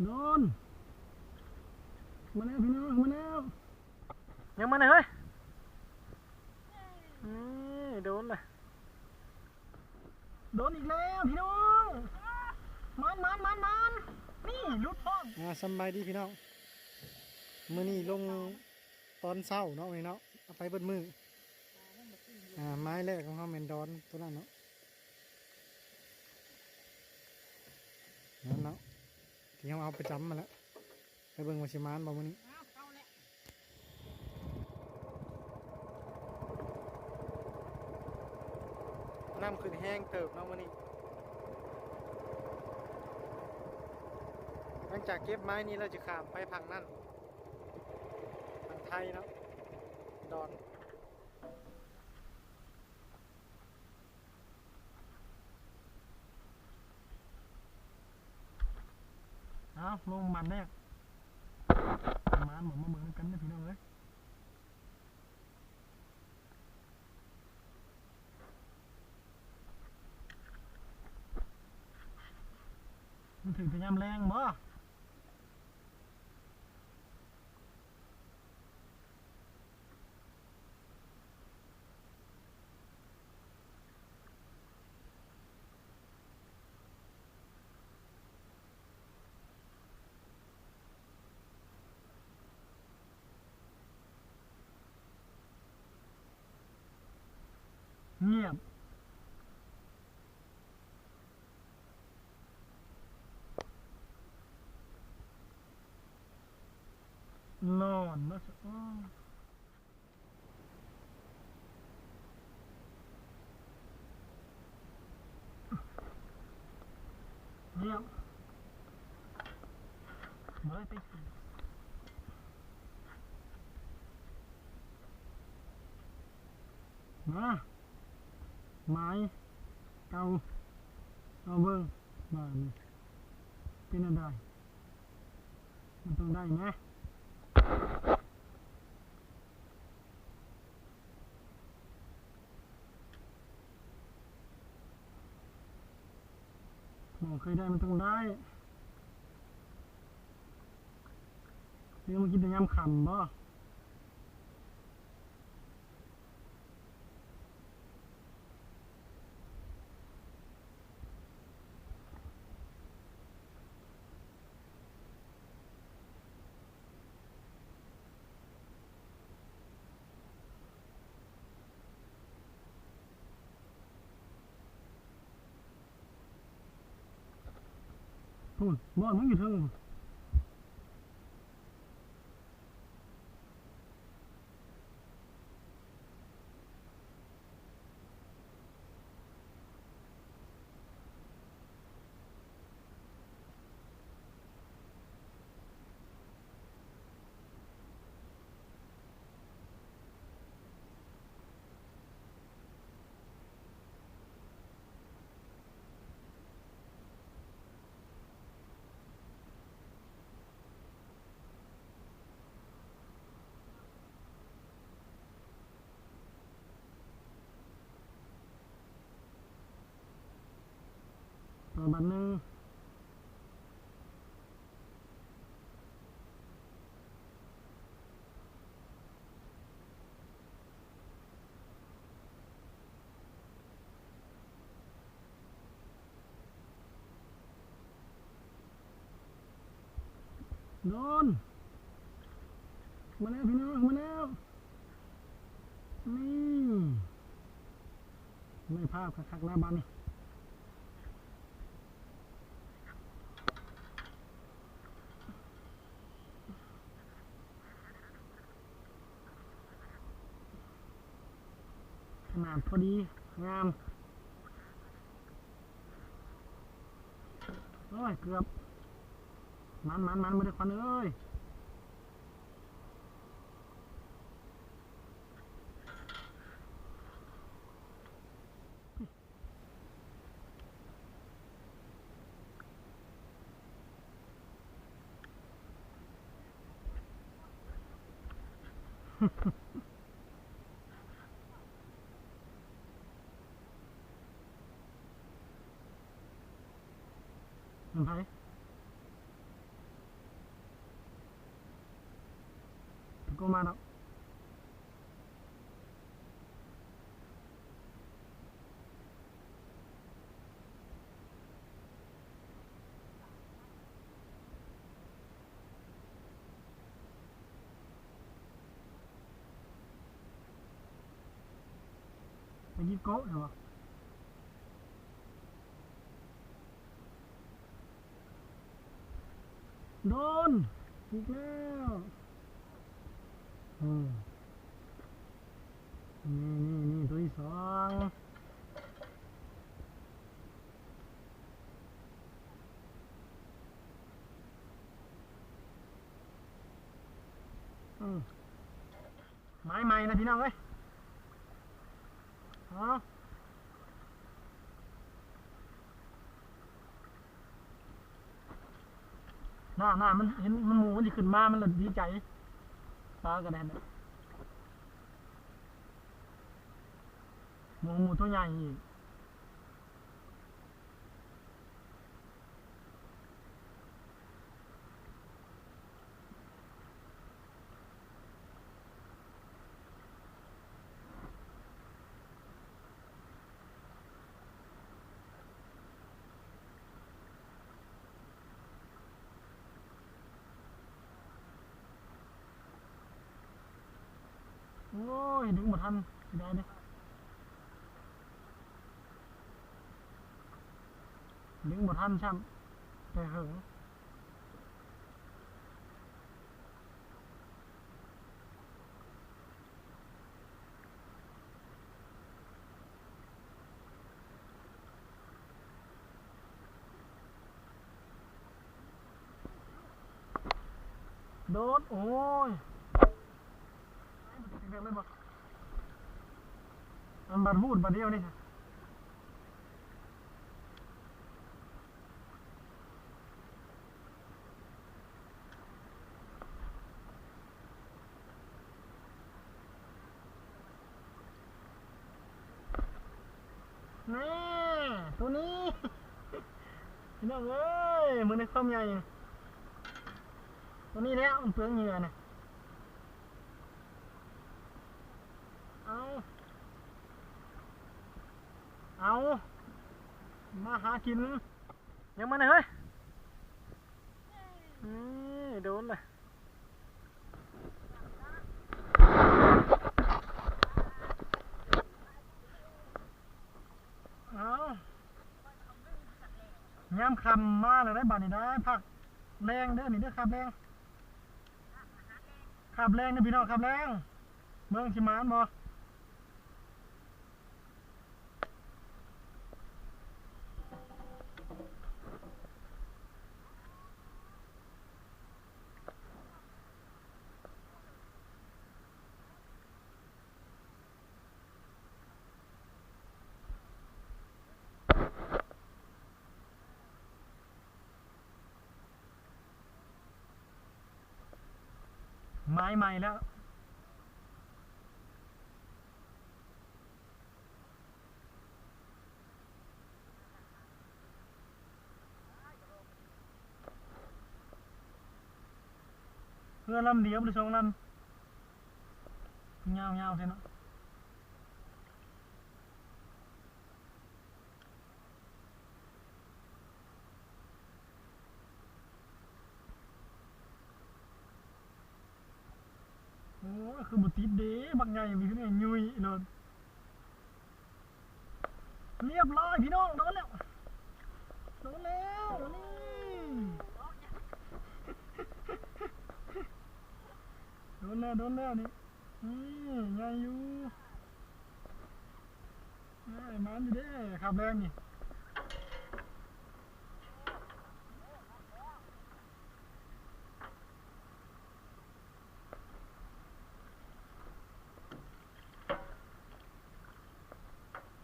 ໂດນ ມາແລ້ວພີ່ນ້ອງ ມາແລ້ວ ຍັງມາແນ່ເຮີ້ຍ ນີ້ໂດນລະ ໂດນອີກແລ້ວພີ່ນ້ອງ ມານໆໆໆ ນີ້ຫຼຸດພ້ອມ ອ່າ ສຳບາຍດີພີ່ນ້ອງ ມື້ນີ້ລົງຕອນເຊົ້າເນາະ ມື້ນີ້ເນາະ ເອົາໄປເບິດມື້ ອ່າ ໝາຍແລກຂອງເຮົາແມ່ນດອນໂຕນັ້ນເນາະ ນັ້ນເນາະ ທີ່ເຮົາເອົາປະຈຳຫັ້ນແຫຼະ ໄປເບິ່ງວ່າຊິໝານບໍ່ມື້ນີ້ ອ້າວ ເຂົ້າແລ້ວ ນ້ຳຂຶ້ນແຮງເຕີບເນາະມື້ນີ້ ຫຼັງຈາກເກັບໄມ້ນີ້ແລ້ວຈະຂ້າມໄປຝັ່ງນັ້ນ ຝັ່ງໄທເນາະ ດອນ ເອົາ ລົງບາດແລກ ປະມານບໍ່ ມາເບິ່ງນຳກັນເດີພີ່ນ້ອງເອີຍ ມັນຖືກແຕ່ຍາມແລງບໍ່? ງຽບ ນອນເນາະ ໂອ້ ງຽບ ບໍ່ໄດ້ຕິດ ມາ ໝາຍເກົ່າ ເອົາເບິ່ງບາດນີ້ ເປັນອັນໃດ ມັນຕ້ອງໄດ້ນະ ໝໍເຄີຍໄດ້ມັນຕ້ອງໄດ້ ເອີ ມາກິນແຕ່ຍາມຄ່ຳບໍ? ພຸ້ນ ບ່ອນມັນຢູ່ເທິງ. ຕໍ່ບັດໜຶ່ງ. ໂດນ ມາແລ້ວພີ່ນ້ອງ ມາແລ້ວ ນີ້ ໄດ້ພາບຄັກໆແລ້ວບາດນີ້. ຂະໜາດພໍດີງາມ ໂອ້ຍ ເກືອບ ມັນໆໆ ບໍ່ໄດ້ຄວັນເອີຍ. ແມ່ນໃຜ? ບໍ່ມາດອກ. ໄປກິນໂກະເນາະ. ໂດນອີກແລ້ວ. ອືມ ນີ້ໆໆ ຕົວທີ່ສອງ. ອືມ ໝາຍໃໝ່ລະພີ່ນ້ອງເອີຍ. ເອົາ ໜ້າ ໜ້າ ມັນເຫັນ ມັນ ໝູມັນຊິຂຶ້ນມາ ມັນລະດີໃຈ. ປາກະໄດ້ນະ ໝູ ໝູຕົວໃຫຍ່ອີກ. ໂອ້ຍ ດຶງບໍ່ທັນ ເສຍດາຍເດ້ ດຶງບໍ່ທັນຊ້ຳ ແຕ່ເຫິງ. ໂດດ ໂອ້ຍ ມັນບາດວູດບາດດຽວນີ້. ແນ່ ໂຕນີ້ ພີ່ນ້ອງເອີຍ ເບິ່ງໃນຄວາມໃຫຍ່ ໂຕນີ້ແຫຼະ ມັນເປືອງເຫຍື່ອນະ. ເອົາ ເອົາ ມາຫາກິນ. ຍັງມາແນ່ເຮີ້ຍ ນີ້ໂດນລະ. ເອົາ ຍາມຄ່ຳມາແລ້ວໄດ໋ ບາດນີ້ໄດ໋ ພັກແລງເດີ ນີ້ເດີ ຄາບແລງ ຄາບແລງເດີພີ່ນ້ອງ ຄາບແລງ ເບິ່ງຊິໝານບໍ່. ໝາຍໃໝ່ແລ້ວ. ເຮືອລຳດຽວ ຫຼື ສອງລຳ ຍາວໆ ແທ້ເນາະ. ໂອ້ຍ ຄືບໍ່ຕິດເດ້ ບັກໃຫຍ່ ມີແຕ່ຫຍຸ້ຍໂລດ. ລຽບຮ້ອຍພີ່ນ້ອງ ໂດນແລ້ວ ໂດນແລ້ວ ນີ້ ໂດນແລ້ວ ໂດນແລ້ວນີ້. ນີ້ ໃຫຍ່ຢູ່ ເອີຍ ມັນຢູ່ເດ້ ຄາບແລງນີ້.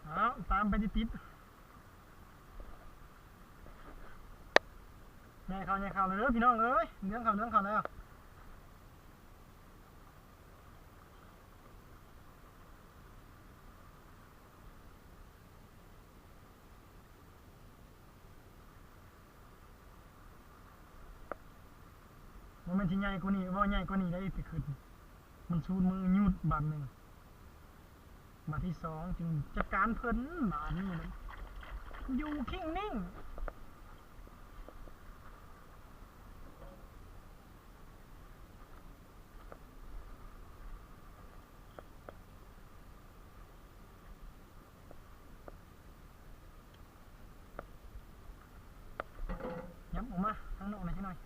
ເອົາ ຕາມໄປຕິດໆ ໃຫຍ່ເຂົ້າ ໃຫຍ່ເຂົ້າແລ້ວເດີພີ່ນ້ອງເອີຍ ເຫຼືອງເຂົ້າ ເຫຼືອງເຂົ້າແລ້ວ. ບໍ່ແມ່ນຊິໃຫຍ່ກວ່ານີ້ ເວົ້າໃຫຍ່ກວ່ານີ້ໄດ້ຊິຂຶ້ນ. ມັນຊູນມືຢຸດບາດໜຶ່ງ ບາດທີສອງຈຶ່ງຈັດການເພິ່ນ ບາດນີ້ນະ ຢູ່ຄິງນິ້ງ. ຫຍັບອອກມາທາງນອກໜ້ອຍຈັກໜ້ອຍ.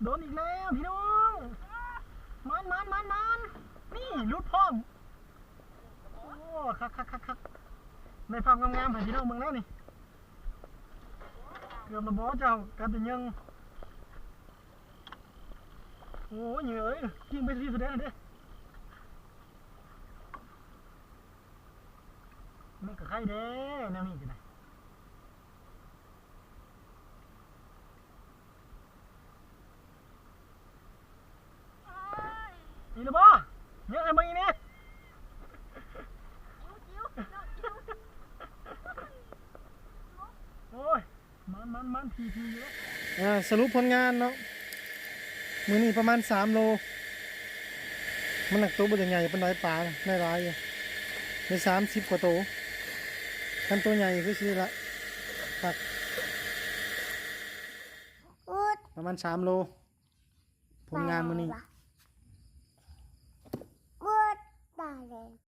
ໂດນອີກແລ້ວພີ່ນ້ອງ ມານໆໆໆ ນີ້ຫຼຸດພ້ອມ. ໂອ້ ຄັກໆໆໆ ໄດ້ພາບງາມໆໃຫ້ພີ່ນ້ອງເບິ່ງແລ້ວນີ້. ເກືອບລະບໍ່ເຈົ້າ ກັດແຕ່ຍັງ. ໂອ້ຍ ຍິງເອີຍ ຍິງໄປທີ່ສະແດງເດ້. ມັນກໍໄຄແດ່ ແນວນີ້ກໍໄດ້. ອີກແລ້ວບໍ່? ຍັງໃຫ້ເບິ່ງອີກແດ່. ໂອ້ຍ ມັນໆໆ ພີໆ ຢູ່ເດ້. ອ່າ ສະຫຼຸບຜົນງານເນາະ ມື້ນີ້ປະມານສາມໂລ. ມັນໜັກໂຕບໍ່ໄດ້ໃຫຍ່ປານໃດ ປາໄດ້ຫຼາຍຢູ່ ໄດ້ສາມສິບກວ່າໂຕ. ຄັນໂຕໃຫຍ່ຄືຊິໄດ້ຫຼາຍຄັກ ປະມານສາມໂລ ຜົນງານມື້ນີ້.